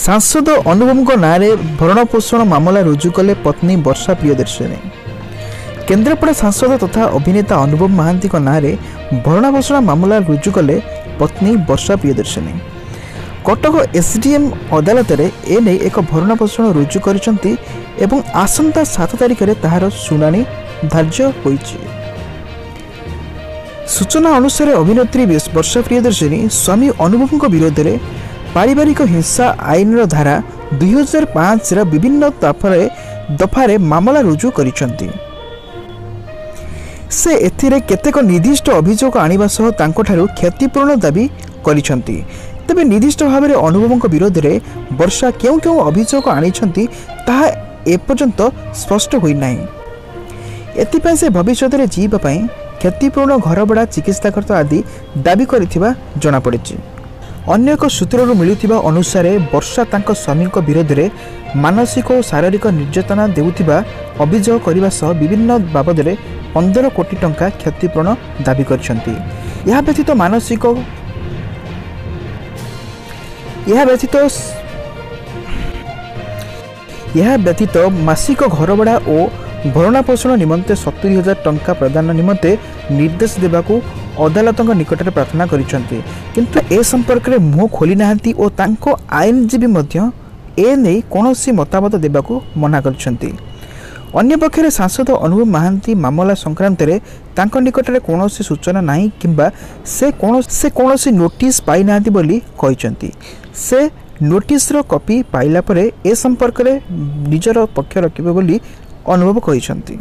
ସାଂସଦ ଅନୁଭବଙ୍କ ନାଁରେ ଭରଣପୋଷଣ ମାମଲା ରୁଜୁ କଲେ ପତ୍ନୀ ବର୍ଷା ପ୍ରିୟଦର୍ଶିନୀ। କେନ୍ଦ୍ରାପଡ଼ା ସାଂସଦ ତଥା ଅଭିନେତା ଅନୁଭବ ମହାନ୍ତିଙ୍କ ନାଁରେ ଭରଣପୋଷଣ ମାମଲା ରୁଜୁ କଲେ ପତ୍ନୀ ବର୍ଷା ପ୍ରିୟଦର୍ଶିନୀ। କଟକ ଏସ୍ଡିଏମ୍ ଅଦାଲତରେ ଏନେଇ ଏକ ଭରଣପୋଷଣ ରୁଜୁ କରିଛନ୍ତି ଏବଂ ଆସନ୍ତା 7 ତାରିଖରେ ତାହାର ଶୁଣାଣି ଧାର୍ଯ୍ୟ ହୋଇଛି। ସୂଚନା ଅନୁସାରେ, ଅଭିନେତ୍ରୀ ବର୍ଷା ପ୍ରିୟଦର୍ଶିନୀ ସ୍ୱାମୀ ଅନୁଭବଙ୍କ ବିରୋଧରେ ପାରିବାରିକ ହିଂସା ଆଇନର ଧାରା 2005ର ବିଭିନ୍ନ ଦଫାରେ ମାମଲା ରୁଜୁ କରିଛନ୍ତି। ସେ ଏଥିରେ କେତେକ ନିର୍ଦ୍ଦିଷ୍ଟ ଅଭିଯୋଗ ଆଣିବା ସହ ତାଙ୍କଠାରୁ କ୍ଷତିପୂରଣ ଦାବି କରିଛନ୍ତି। ତେବେ ନିର୍ଦ୍ଦିଷ୍ଟ ଭାବରେ ଅନୁଭବଙ୍କ ବିରୋଧରେ ବର୍ଷା କେଉଁ କେଉଁ ଅଭିଯୋଗ ଆଣିଛନ୍ତି, ତାହା ଏପର୍ଯ୍ୟନ୍ତ ସ୍ପଷ୍ଟ ହୋଇନାହିଁ। ଏଥିପାଇଁ ସେ ଭବିଷ୍ୟତରେ ଜିଇବା ପାଇଁ କ୍ଷତିପୂରଣ, ଘରଭଡ଼ା, ଚିକିତ୍ସା ଖର୍ଚ୍ଚ ଆଦି ଦାବି କରିଥିବା ଜଣାପଡ଼ିଛି। ଅନ୍ୟ ଏକ ସୂତ୍ରରୁ ମିଳୁଥିବା ଅନୁସାରେ, ବର୍ଷା ତାଙ୍କ ସ୍ୱାମୀଙ୍କ ବିରୋଧରେ ମାନସିକ ଓ ଶାରୀରିକ ନିର୍ଯାତନା ଦେଉଥିବା ଅଭିଯୋଗ କରିବା ସହ ବିଭିନ୍ନ ବାବଦରେ 15 କୋଟି ଟଙ୍କା କ୍ଷତିପୂରଣ ଦାବି କରିଛନ୍ତି। ଏହା ବ୍ୟତୀତ ମାନସିକ ଏହା ବ୍ୟତୀତ ଏହା ବ୍ୟତୀତ ମାସିକ ଘରଭଡ଼ା ଓ ଭରଣାପୋଷଣ ନିମନ୍ତେ 70,000 ଟଙ୍କା ପ୍ରଦାନ ନିମନ୍ତେ ନିର୍ଦ୍ଦେଶ ଦେବାକୁ ଅଦାଲତଙ୍କ ନିକଟରେ ପ୍ରାର୍ଥନା କରିଛନ୍ତି। କିନ୍ତୁ ଏ ସମ୍ପର୍କରେ ମୁହଁ ଖୋଲି ନାହାନ୍ତି ଓ ତାଙ୍କ ଆଇନଜୀବୀ ମଧ୍ୟ ଏ ନେଇ କୌଣସି ମତାମତ ଦେବାକୁ ମନା କରିଛନ୍ତି। ଅନ୍ୟପକ୍ଷରେ ସାଂସଦ ଅନୁଭବ ମହାନ୍ତି ମାମଲା ସଂକ୍ରାନ୍ତରେ ତାଙ୍କ ନିକଟରେ କୌଣସି ସୂଚନା ନାହିଁ କିମ୍ବା ସେ କୌଣସି ନୋଟିସ୍ ପାଇନାହାନ୍ତି ବୋଲି କହିଛନ୍ତି। ସେ ନୋଟିସ୍ର କପି ପାଇଲା ପରେ ଏ ସମ୍ପର୍କରେ ନିଜର ପକ୍ଷ ରଖିବେ ବୋଲି ଅନୁଭବ କହିଛନ୍ତି।